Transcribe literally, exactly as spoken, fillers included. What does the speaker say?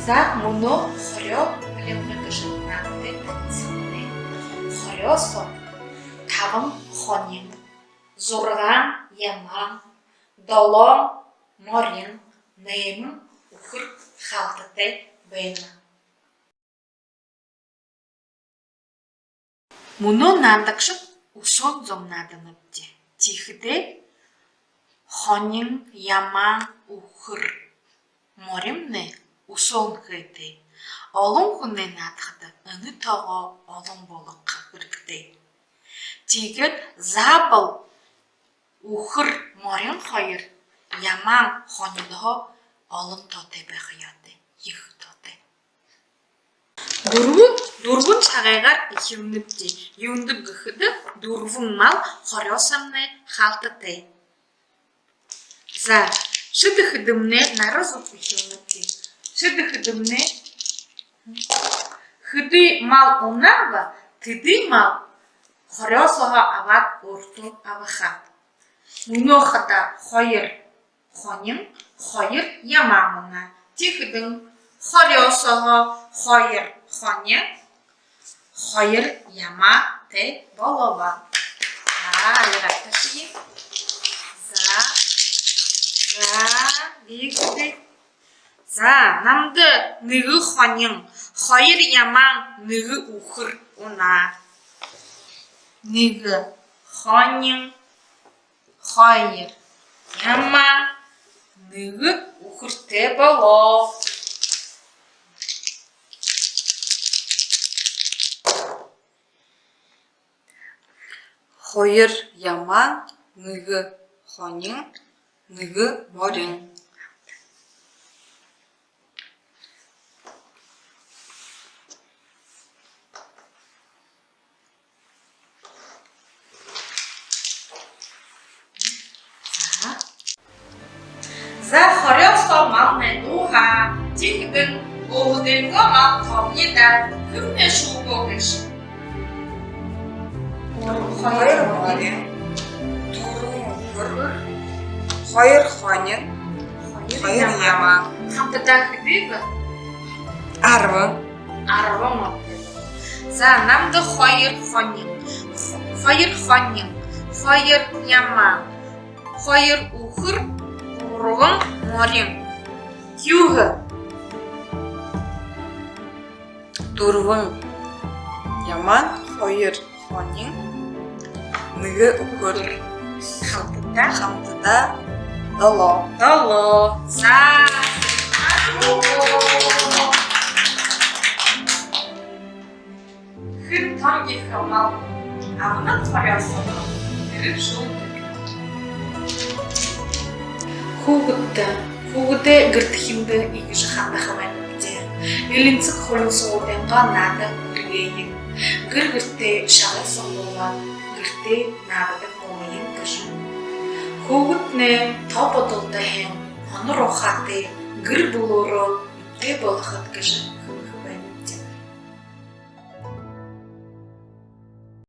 За, мүнөө хорёо племе гэжэ наадтай танилсахамнай. Хорёо соо табан хонин, зургаан ямаан, долоон морин, найман үхэр хаалтатай байна. Мүнөө наадагшад үсөөн зон нааданабди. Тиихэдээ хонин, ямаан, үхэр, моримнай үсөөн хэдэ. Олон хүнэй наадахада энэ тоогоо олон болгохо хэрэгтэй. Тиигээд заабол үхэр, морин хоёр ямаан, хонинһоо олон тоотой байха ёһотой, ехэ тоотой. Дүрбэн, дүрбэн шагайгаар эхилнэбди. Юундэб гэхэдэ, дүрбэн мал хорёо соомнай хаалтатай. За, шэдэхэдэмнай нара зуг эхилнэбди. Шэдэхэдэмнай хэды мал унааб, тэды мал хорёо сооһоо абаад өөртөө абаха. Мүнөө хадаа хоёр хонин, хоёр ямаан унаа. Тиихэдэнь хорёо сооһоо хоёр хонин, хоёр ямаан тэ болобо. За, яагаад таши? За, за, бигди. За, намда нэгэ хонин, хоёр ямаан, нэгэ үхэр унаа. Нэгэ хонин, хоёр ямаан, нэгэ үхэр тэ болоо. Хоёр ямаан, нэгэ хонин, нэгэ морин. За, хорёо соо малнай дууһаа. Тиихэдэнь өөһэдынгөө мал тоолоё даа. Хэмнай шүүгээ гээшэб? Хоёр морин, дүрбэн үхэр, хоёр хонин, хоёр ямаан. Хамтадаа хэдыб? Арбан. Арбан морин. За, намда хоёр хонин, хоёр хонин, хоёр ямаан, хоёр үхэр, гурбан морин. Юуһээ? Дүрбэн ямаан, хоёр хонин, нэгэ үхэр. Хамтадаа? Хамтадаа долоо. Долоо. За. Хэн тон ехэ мал абанаб хорёо соогоо, тэрэ шүүдэг. Хүүгэд, хүүгэдэй гэртэхиндэ иигэжэ хандаха байнабди. Элинсэг хулинсагуудайнгаа наада үргэе. Гэр гэртээ шагай суглуулаад, гэртээ наададаг болоё гэжэ. Хүүгэднай тоо бодолдоһоо һонор ухаатай, гэр бүлөөрөө эбтэй болохот гэжэ